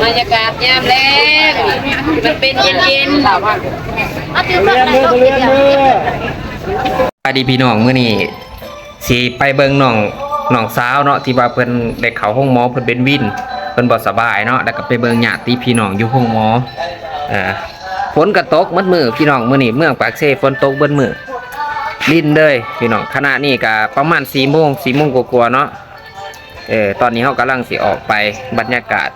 บรรยากาศยามแลง มันเป็นเย็นๆ เอาตื่นมา เรียนเด้อ เรียนเด้อ สวัสดีพี่น้อง มื้อนี้สิไปเบิ่งน้อง น้องสาวเนาะ ที่ว่าเพิ่นได้เข้าโรงหมอ เพิ่นเป็นวิน เพิ่นบ่สบายเนาะ แล้วก็ไปเบิ่งญาติพี่น้องอยู่โรงหมอ เอ่อ ฝนก็ตกหมดมื้อพี่น้อง มื้อนี้เมืองปากเซฝนตกเบิดมื้อ รินเลยพี่น้อง ขณะนี้ก็ประมาณสี่โมง สี่โมงกว่าๆ เนาะ เออ ตอนนี้เฮากำลังสิออกไป บรรยากาศ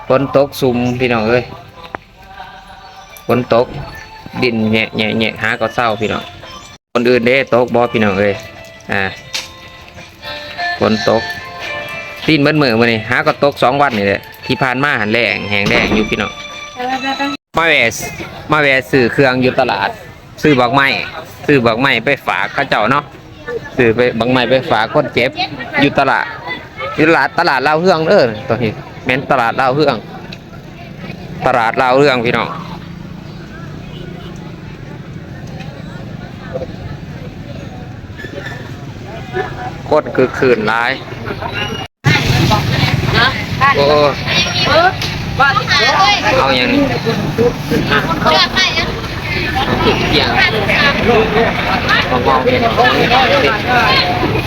ฝนตกซุ่มพี่น้องเอ้ย ฝนตก รินแยะๆๆ หาก็เซาพี่น้อง คนอื่นเด้ ตกบ่พี่น้องเอ้ย อ่า ฝนตก รินเบิดมื้อมื้อนี้ หาก็ตกสองวันนี่แหละ ที่ผ่านมาหั้นแล้ง แห้งแล้งอยู่พี่น้อง มาแวะ มาแวะซื้อเครื่องอยู่ตลาด ซื้อบักไม้ ซื้อบักไม้ไปฝากเขาเจ้าเนาะ ซื้อไป บักไม้ไปฝากคนเจ็บ อยู่ตลาด อยู่ตลาด ตลาดลาวเฮืองเด้อ ตอนนี้แม่นตลาดลาวเฮือง ตลาดลาวเฮืองพี่น้อง คนคึกคื้นหลาย โอ้ เอาหยังนี่ เลือกได้นะ เกี่ยง มะม่วง มะม่วง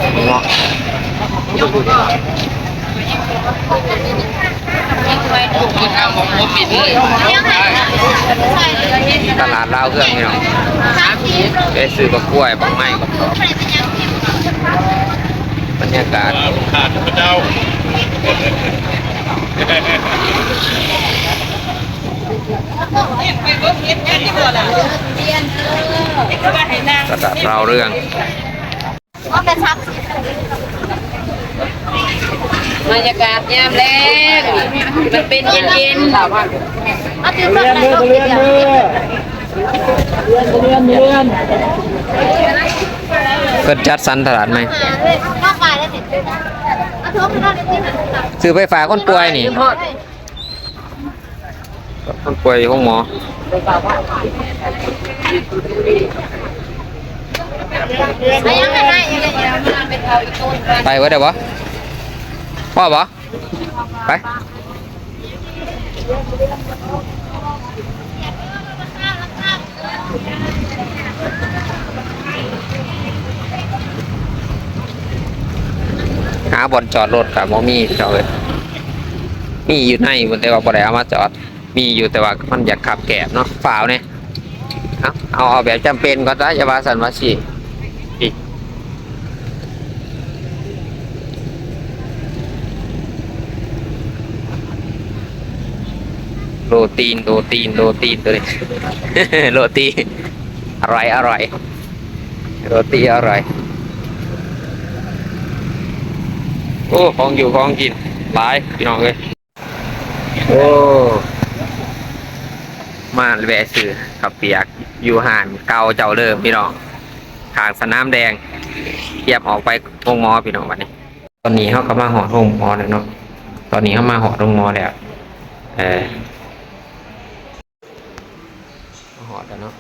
ตลาดลาวเฮืองพี่น้อง ไปซื้อบักกล้วย บักไม้ บักตอก บรรยากาศ ตลาดลาวเฮือง บรรยากาศยามแลง มันเป็นเย็นๆ เรียนเด้อ เรียนเด้อ เรียน เรียน เรียน เพิ่นจัดสรรตลาดใหม่ ซื้อไปฝากคนป่วยนี่ คนป่วยอยู่โรงหมอ ไปเบิดแล้วบ่ พอบ่ ไป หาบ่อนจอดรถก็บ่มีเจ้าเอ้ย มีอยู่ในพุ้น แต่ว่าบ่ได้เอามาจอด มีอยู่ แต่ว่ามันอยากคับแคบเนาะ ฟ้าวแหน่ เอา เอา เอาแบบจำเป็นก่อนซะ อย่าว่าซั่นว่าซี้ โรตีน โรตีน โรตีน ตัวนี้ โรตี อร่อย อร่อย โรตีอร่อย โอ้ ของอยู่ของกินหลายพี่น้องเอ้ย โอ้ มาแวะซื้อข้าวเปียกอยู่ห้านเก่าเจ้าเดิมพี่น้อง ข้างสนามแดง เตรียมออกไปโรงหมอพี่น้องบัดนี้ ตอนนี้เฮาก็มาฮอดโรงหมอแล้วเนาะ ตอนนี้เฮามาฮอดโรงหมอแล้ว เอ่อ มาฮอดแล้วเนาะ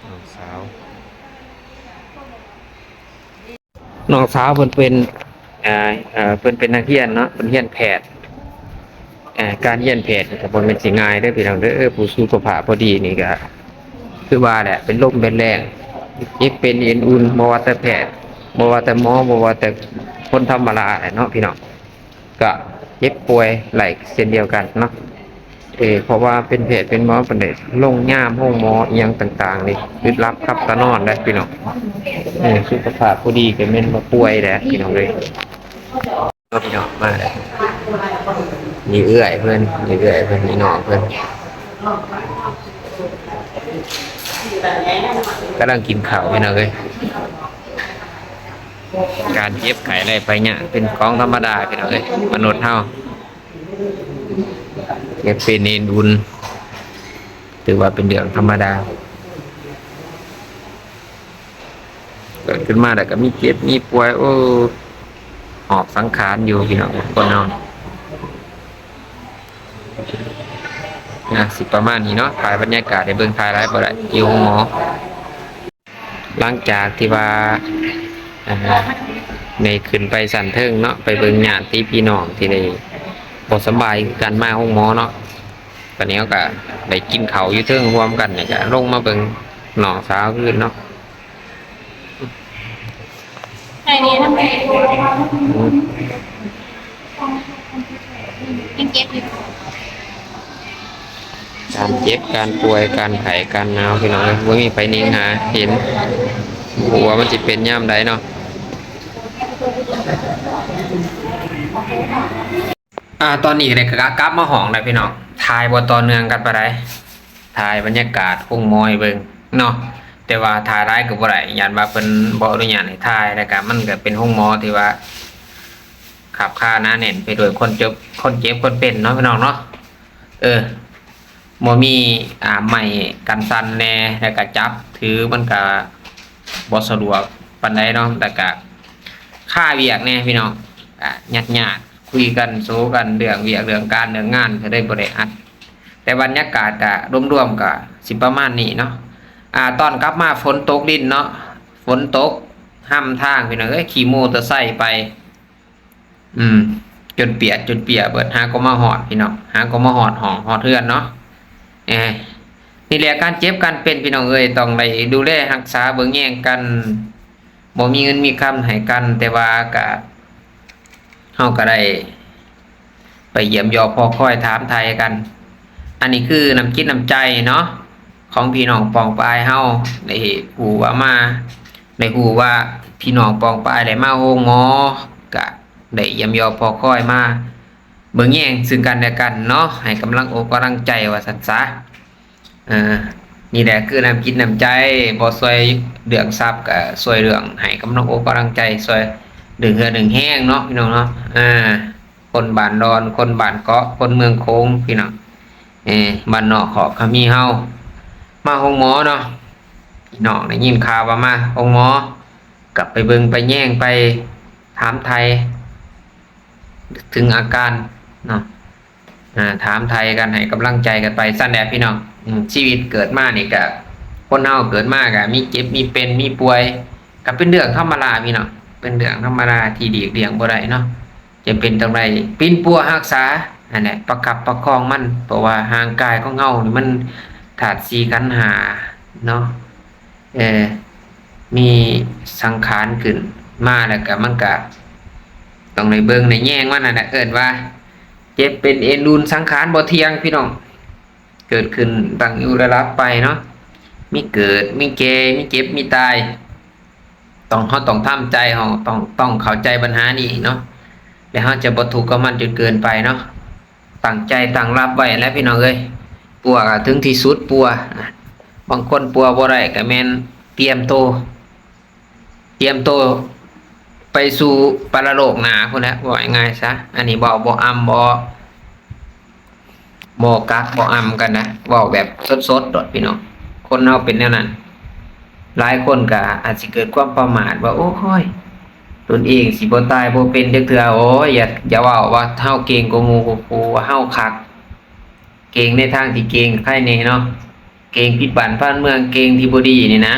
น้องสาว น้องสาวเพิ่นเป็น อ่า เอ่อ เพิ่นเป็นนักเรียนเนาะ เพิ่นเรียนแพทย์ อ่า การเรียนแพทย์นี่ก็บ่แม่นสิง่ายเด้อพี่น้องเด้อ ผู้สุขภาพบ่ดีนี่ก็คือว่าแหละ เป็นลมเป็นแรง เจ็บเป็นเอ็นอุ่น บ่ว่าแต่แพทย์ บ่ว่าแต่หมอ บ่ว่าแต่คนธรรมดาแหละเนาะพี่น้อง ก็เจ็บป่วยหลายเช่นเดียวกันเนาะ เออ เพราะว่าเป็นแพทย์เป็นหมอ เพิ่นได้ลงยามโรงหมออิหยังต่างๆ นี่ อึดหลับขับตานอนได้พี่น้อง เออ สุขภาพบ่ดีก็แม่นว่าป่วยแหละพี่น้องเอ้ย เนาะพี่น้อง มาแล้ว มีเอื้อยเพิ่น มีเอื้อยเพิ่น มีน้องเพิ่น กำลังกินข้าวพี่น้องเอ้ย การเจ็บไข้ได้ไผยากเป็นของธรรมดาพี่น้องเอ้ย มนุษย์เฮา เจ็บเป็นเอ็นอุ่น ถือว่าเป็นเรื่องธรรมดา เกิดขึ้นมาแล้วก็มีเจ็บมีป่วย โอ้ ห ອອກສັງຂານຢູ່ພີ່ນ້ອງ ຄົນເຮົາ ນະ ຊິປະມານນີ້ເນາະ. ຖ່າຍບັນຍາກາດໃຫ້ເບິ່ງ ຖ່າຍຫຼາຍບໍ່ໄດ້ ຢູ່ໂຮງໝໍ. ຫຼັງຈາກທີ່ວ່າ ອ່າ ໄດ້ຂຶ້ນໄປຊັ້ນເທິງເນາະ ໄປເບິ່ງຍາດຕິພີ່ນ້ອງທີ່ໄດ້ບໍ່ສະບາຍຄືກັນ ມາໂຮງໝໍເນາະ. ບັດນີ້ເຮົາກະໄດ້ກິນເຂົ້າຢູ່ເທິງຮ່ວມກັນ ແລ້ວກະລົງມາເບິ່ງນ້ອງສາວຄືນເນາະ. ໃສ່ນີ້ນຳ ຍັງເຈັບຢູ່. ການເຈັບ ການປ່ວຍ ການໄຂ້ ການໜາວ ພີ່ນ້ອງເອີຍ ບໍ່ມີໃຜນິງຫາເຫັນ ບໍ່ຮູ້ວ່າມັນຊິເປັນຍາມໃດເນາະ. ອ່າ ຕອນນີ້ກະໄດ້ ກະກັບມາຫ້ອງແລ້ວພີ່ນ້ອງ ຖ່າຍບໍ່ຕໍ່ເນື່ອງກັນປານໃດ ຖ່າຍບັນຍາກາດໂຮງໝໍໃຫ້ເບິ່ງເນາະ. ແຕ່ວ່າຖ່າຍຫຼາຍກະບໍ່ໄດ້ ຢ້ານວ່າເພິ່ນບໍ່ອະນຸຍາດໃຫ້ຖ່າຍ ແລ້ວກະມັນກະເປັນໂຮງໝໍທີ່ວ່າຄັບຄາໜາແໜ້ນໄປດ້ວຍຄົນເຈັບ ຄົນເຈັບຄົນເປັນເນາະ ພີ່ນ້ອງເນາະ. ເອີ ບໍ່ມີ ອ່າ ໄມ້ກັນສັ່ນແດ່ ແລ້ວກະຈັບຖືມັນກະບໍ່ສະດວກປານໃດເນາະ ແລ້ວກະຄາວຽກແດ່ພີ່ນ້ອງ ກະຍາດໆ ຄຸຍກັນໂສກັນເລື່ອງວຽກເລື່ອງການເລື່ອງງານ ກະເລີຍບໍ່ໄດ້ອັດ. ແຕ່ບັນຍາກາດກະລວມໆ ກະຊິປະມານນີ້ເນາະ. ອ່າ ຕອນກັບມາຝົນຕົກລິນເນາະ ຝົນຕົກຮຳທາງ ພີ່ນ້ອງເອີຍ ຂີ່ມໍເຕີໄຊໄປ ອືມ ຈົນປຽກ ຈົນເປຍເບິດ ຫາກໍມາຮອດພີ່ນ້ອງ ຫາກໍມາຮອດຫ້ອງຮອດເຮືອນເນາະ. ເອີ ນີ້ແຫຼະການເຈັບການເປັນ ພີ່ນ້ອງເອີຍ ຕ້ອງໄດ້ດູແລຮັກສາເບິ່ງແຍງກັນ ບໍ່ມີເງິນມີຄຳໃຫ້ກັນ ແຕ່ວ່າກະ ເຮົາກະໄດ້ໄປຢ້ຽມຢອມພໍຄອຍຖາມໄຖ່ກັນ. ອັນນີ້ຄືນ້ຳຈິດນ້ຳໃຈເນາະ ຂອງພີ່ນ້ອງປ້ອງປາຍເຮົາ ໄດ້ຮູ້ວ່າມາ ໄດ້ຮູ້ວ່າພີ່ນ້ອງປ້ອງປາຍໄດ້ມາໂຮງໝໍ ກະໄດ້ຢ້ຽມຢອມພໍຄອຍ ມາເບິ່ງແຍງຊຶ່ງກັນແລະກັນເນາະ ໃຫ້ກຳລັງອົກກຳລັງໃຈວ່າຊັ້ນຊະ. ເອີ ນີ້ແຫຼະຄືນ້ຳຈິດນ້ຳໃຈ ບໍ່ຊ່ວຍເລື່ອງຊັບ ກະຊ່ວຍເລື່ອງໃຫ້ກຳລັງອົກກຳລັງໃຈ ຊ່ວຍດຶງເຫື່ອດຶງແຮງເນາະ ພີ່ນ້ອງເນາະ. ອ່າ ຄົນບ້ານດອນ ຄົນບ້ານເກາະ ຄົນເມືອງໂຂງ ພີ່ນ້ອງ ເອີ ບ້ານນອກຂອກຂະມີເຮົາ ມາໂຮງໝໍເນາະ. ພີ່ນ້ອງໄດ້ຍິນຂ່າວວ່າມາໂຮງໝໍ ກະໄປເບິ່ງໄປແຍງ ໄປຖາມໄຖ່ເຖິງອາການເນາະ. ອ່າ ຖາມໄຖ່ກັນ ໃຫ້ກຳລັງໃຈກັນໄປ ຊັ້ນແຫຼະພີ່ນ້ອງ. ອືມ ຊີວິດເກີດມານີ້ກະ ຄົນເຮົາເກີດມາກະມີເຈັບມີເປັນມີປ່ວຍ ກະເປັນເລື່ອງທຳມະດາພີ່ນ້ອງ ເປັນເລື່ອງທຳມະດາທີ່ຫຼີກລ່ຽງບໍ່ໄດ້ເນາະ. ຈຳເປັນຕ້ອງໄດ້ປິ່ນປົວຮັກສາຫັ້ນແຫຼະ ປະຄັບປະຄອງມັນ ເພາະວ່າຮ່າງກາຍຂອງເຮົານີ້ມັນທາດສີ່ຂັນຫ້າເນາະ. ເອີ ມີສັງຂານຂຶ້ນມາແລ້ວກະ ມັນກະຕ້ອງໄດ້ເບິ່ງໄດ້ແຍງມັນຫັ້ນແຫຼະ ເອີ້ນວ່າເຈັບເປັນເອັນລຸນ ສັງຂານບໍ່ທ່ຽງ ພີ່ນ້ອງ. ເກີດຂຶ້ນຕັ້ງຢູ່ລະດັບໄປເນາະ ມີເກີດ ມີແກ່ ມີເຈັບ ມີຕາຍ ຕ້ອງ ເຮົາຕ້ອງທຳໃຈ ເຮົາຕ້ອງ ຕ້ອງເຂົ້າໃຈບັນຫານີ້ເນາະ ແລ້ວເຮົາຈະບໍ່ທຸກກັບມັນຈົນເກີນໄປເນາະ. ຕັ້ງໃຈຕັ້ງຮັບໄວ້ແຫຼະພີ່ນ້ອງເອີຍ ປົວກະເຖິງທີ່ສຸດ ປົວ ບາງຄົນປົວບໍ່ໄດ້ກະແມ່ນຕຽມໂຕ ຕຽມໂຕໄປສູ່ປະລະໂລກໜ້າພຸ້ນແຫຼະ ເວົ້າງ່າຍໆຊະ. ອັນນີ້ເວົ້າບໍ່ອຳ ບໍ່ ບໍ່ກັກບໍ່ອຳກັນນະ ເວົ້າແບບສົດໆໂລດພີ່ນ້ອງ. ຄົນເຮົາເປັນແນວນັ້ນ ຫຼາຍຄົນກະອາດຊິເກີດຄວາມປະໝາດວ່າ ໂອ້ຍ ຕົນເອງຊິບໍ່ຕາຍບໍ່ເປັນຈັກເທື່ອ. ໂອ້ຍ ຢ່າ ຢ່າເວົ້າວ່າເຮົາເກັ່ງກວ່າໝູ່ກວ່າຄູ່ ວ່າເຮົາຄັກ ເກັ່ງໃນທາງທີ່ເກັ່ງ ໃຄແນ່ເນາະ ເກັ່ງຜິດບ້ານຜິດເມືອງ ເກັ່ງທີ່ບໍ່ດີນີ້ນະ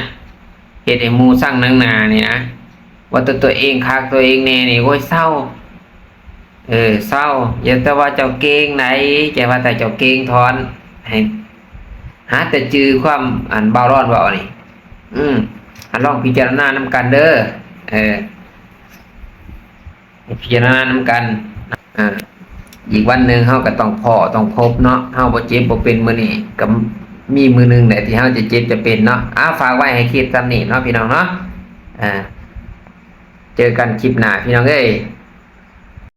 ເຮັດໃຫ້ໝູ່ຊັງໜັງໜ້ານີ້ນະ ວ່າແຕ່ຕົວເອງຄັກຕົວເອງແນ່ນີ້ ໂອ້ຍ ເຊົາ ເອີ ເຊົາ. ຢ່າແຕ່ວ່າເຈົ້າເກັ່ງໃດ ແຕ່ວ່າຖ້າເຈົ້າເກັ່ງຖອນ ໃຫ້ ຫາແຕ່ຈື່ຄວາມ ອັນ ບ່າວລອນເວົ້ານີ້ ອືມ ໃຫ້ລອງພິຈາລະນານຳກັນເດີ ເອີ ໃຫ້ພິຈາລະນານຳກັນ. ອ່າ ອີກວັນໜຶ່ງເຮົາກະຕ້ອງພໍ້ຕ້ອງພົບເນາະ ເຮົາບໍ່ເຈັບບໍ່ເປັນມື້ນີ້ ກະມີມື້ໜຶ່ງແຫຼະທີ່ເຮົາຈະເຈັບຈະເປັນເນາະ. ອ່າ ຝາກໄວ້ໃຫ້ຄິດສ່ຳນີ້ເນາະ ພີ່ນ້ອງເນາະ. ອ່າ ເຈີກັນຄລິບໜ້າ ພີ່ນ້ອງເອີຍ.